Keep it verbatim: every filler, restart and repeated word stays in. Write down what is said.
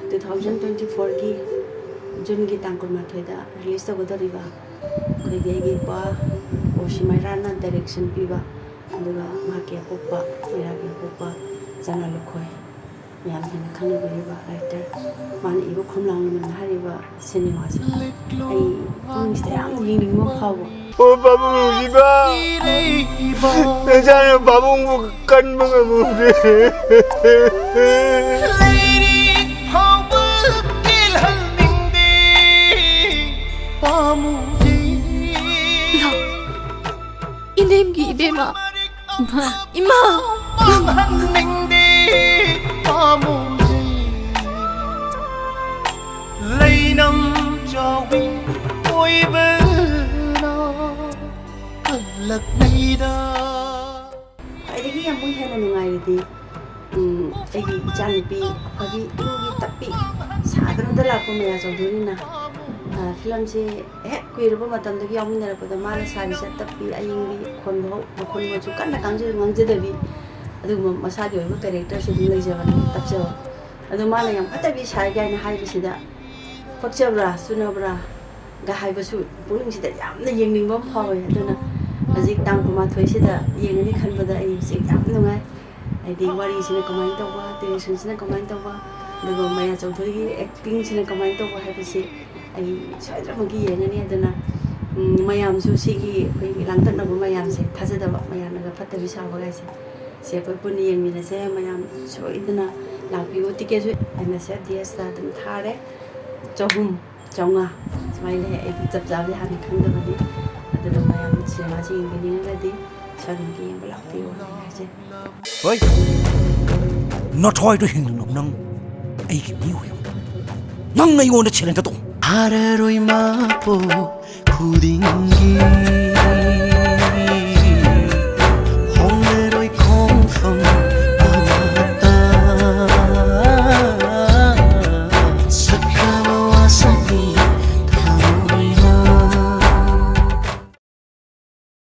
Two thousand twenty fourꯒꯤ Juneꯒꯤ ꯇꯥꯡ ꯀꯨꯟꯃꯥꯊꯣꯏꯗ release ꯇꯧꯒꯗꯧꯔꯤꯕ ꯑꯩꯈꯣꯏꯒꯤ ꯑꯩꯒꯤ ꯏꯄꯥ ꯑꯣ ꯁꯤ ꯃꯩꯔꯥꯅ direction ꯄꯤꯕ, ꯑꯗꯨꯒ ꯃꯍꯥꯛꯀꯤ ꯑꯄꯣꯛꯄ, ꯃꯩꯔꯥꯒꯤ ꯑꯄꯣꯛꯄ ꯆꯅꯥ ꯂꯨꯈꯣꯏ, ꯃꯌꯥꯝ ꯍꯦꯟꯅ ꯈꯪꯅꯕꯤꯔꯤꯕ writer, ꯃꯥꯅ ꯏꯕ ꯈꯣꯝꯂꯥꯡ ꯂꯃꯟ ꯍꯥꯏꯔꯤꯕ ꯁꯤꯅꯦꯃꯥꯁꯦ ꯑꯩ ꯄꯨꯛꯅꯤꯡꯁꯤꯗ ꯌꯥꯝ ꯌꯦꯡꯅꯤꯡꯕ ꯑꯃ ꯐꯥꯎꯕ꯫ ꯑꯣ ꯄꯥꯕꯨꯡ ꯅꯨꯡꯁꯤꯕ, ꯅꯆꯥꯅ ꯄꯥꯕꯨꯡꯕꯨ ꯀꯟꯕ ꯉꯝꯃꯨꯗꯦ꯫ ꯂꯩꯔꯤ ꯐꯥꯎꯕ ꯀꯦꯜꯍꯟꯅꯤꯡꯗꯦ ꯄꯥꯝꯃꯨꯗꯦ꯫ ꯏꯅꯦꯝꯒꯤ ꯏꯕꯦꯝꯃ꯫ ꯏꯃꯥ! ꯏꯃꯥ! ꯃꯥꯡꯍꯟꯅꯤꯡꯗꯦ ꯄꯥꯝꯃꯨꯗꯦ꯫ ꯂꯩꯅꯝ ꯆꯥꯎꯕꯤ ꯑꯣꯏꯕꯅ ꯀꯜꯂꯛꯂꯤꯗ꯫ ꯈ꯭ꯋꯥꯏꯗꯒꯤ ꯑꯃꯨꯛ ꯍꯦꯟꯅ ꯅꯨꯡꯉꯥꯏꯔꯤꯗꯤ, ꯎꯝ, ꯑꯩꯒꯤ ꯏꯆꯥꯅꯨꯄꯤ ꯑꯐꯕꯤ ꯏꯪꯒꯤ ꯇꯞꯄꯤ ꯁꯥꯗꯅꯇ ꯂꯥꯛꯄ ꯃꯌꯥ ꯆꯧꯙꯨꯔꯤꯅ, ꯑ, ꯐꯤꯂꯝꯁꯦ ꯍꯦꯛ ꯀꯨꯏꯔꯕ ꯃꯇꯝꯗꯒꯤ ꯌꯥꯎꯃꯤꯟꯅꯔꯛꯄꯗ ꯃꯥꯅ ꯁꯥꯔꯤꯁꯦ ꯇꯞꯄꯤ ꯑꯏꯪꯕꯤ, ꯈꯣꯟꯕ ꯍꯧ-, ꯃꯈꯣꯟ ꯃꯆꯨ ꯀꯟꯅ ꯀꯥꯡꯖ-, ꯉꯥꯡꯖꯗꯕꯤ, ꯑꯗꯨꯒꯨꯝꯕ ꯃꯁꯥꯒꯤ ꯑꯣꯏꯕ characterꯁꯨ ꯑꯗꯨꯝ ꯂꯩꯖꯕꯅꯤ, ꯇꯞꯆꯕ꯫ ꯑꯗꯣ ꯃꯥꯅ ꯌꯥꯝ ꯐꯠꯇꯕꯤ ꯁꯥꯏ ꯀꯥꯏꯅ ꯍꯥꯏꯕꯁꯤꯗ ꯄꯛꯆꯕ꯭ꯔꯥ, ꯆꯨꯅꯕ꯭ꯔꯥ? ꯒ ꯍꯥꯏꯕꯁꯨ ꯄꯨꯛꯅꯤꯡꯁꯤꯗ ꯌꯥꯝꯅ ꯌꯦꯡꯅꯤꯡꯕ ꯑꯃ ꯐꯥꯎꯋꯦ꯫ ꯑꯗꯨꯅ ꯍꯧꯖꯤꯛ ꯇꯥꯡ ꯀꯨꯟꯃꯥꯊꯣꯏꯁꯤꯗ ꯌꯦꯡꯒꯅꯤ ꯈꯟꯕꯗ ꯑꯩ ꯍꯧꯖꯤꯛ ꯌꯥꯝ ꯅꯨꯡꯉꯥꯏ꯫ ꯍꯥꯏꯗꯤ ꯋꯥꯔꯤꯁꯤꯅ ꯀꯃꯥꯏꯅ ꯇꯧꯕ, directionꯁꯤꯅ ꯀꯃꯥꯏꯅ ꯇꯧꯕ, ꯑꯗꯨꯒ ꯃꯌꯥ ꯆꯧꯙꯨꯔꯤꯒꯤ actingꯁꯤꯅ ꯀꯃꯥꯏꯅ ꯇꯧꯕ ꯍꯥꯏꯕꯁꯤ ꯑꯩ ꯁꯣꯏꯗꯅꯃꯛꯀꯤ ꯌꯦꯡꯒꯅꯤ꯫ ꯑꯗꯨꯅ, ꯎꯝ, ꯃꯌꯥꯝꯁꯨ ꯁꯤꯒꯤ ꯑꯩꯈꯣꯏꯒꯤ ꯂꯥꯡꯇꯛꯅꯕ ꯃꯌꯥꯝꯁꯦ ꯊꯥꯖꯗꯕ, ꯃꯌꯥꯝꯅꯒ ꯐꯠꯇꯕꯤ ꯁꯥꯕ ꯀꯥꯏꯁꯦ, ꯁꯤ ꯑꯩꯈꯣꯏ ꯄꯨꯟꯅ ꯌꯦꯡꯃꯤꯟꯅꯁꯦ꯫ ꯃꯌꯥꯝ ꯁꯣꯏꯗꯅ ꯂꯥꯛꯄꯤꯌꯨ꯫ Ticketꯁꯨ ꯑꯩꯅ ꯁꯦ D Sꯇ ꯑꯗꯨꯝ ꯊꯥꯔꯦ꯫ ꯆꯍꯨꯝ, ꯆꯥꯝꯃꯉꯥ ꯁꯨꯃꯥꯏꯅ ꯂꯩ꯫ ꯑꯩꯗꯤ ꯆꯞ ꯆꯥꯕꯗꯤ ꯍꯥꯟꯅ ꯈꯪꯗꯕꯅꯤ꯫ ꯑꯗꯨꯅ ꯃꯌꯥꯝ ꯁꯤꯅꯦꯃꯥꯁꯤ ꯌꯦꯡꯕꯤꯅꯤꯡꯉꯒꯗꯤ ꯁꯣꯏꯗꯅ ꯌꯦꯡꯕ ꯂꯥꯛꯄꯤꯌꯨ ꯍꯥꯏꯅ ꯍꯥꯏꯖꯩ꯫ ꯍꯣꯏ, ꯅꯊ꯭ꯋꯥꯏꯗꯣ ꯍꯤꯡꯂꯤꯕ ꯅꯪ ꯑꯩꯒꯤ ꯃꯤ ꯑꯣꯏꯌꯨ꯫ ꯅꯪ ꯑꯩꯉꯣꯟꯗ challenge ꯇꯧ꯫ ꯍꯥꯔꯔꯣꯏ ꯃꯥꯄꯣ ꯈꯨꯗꯤꯡꯒꯤ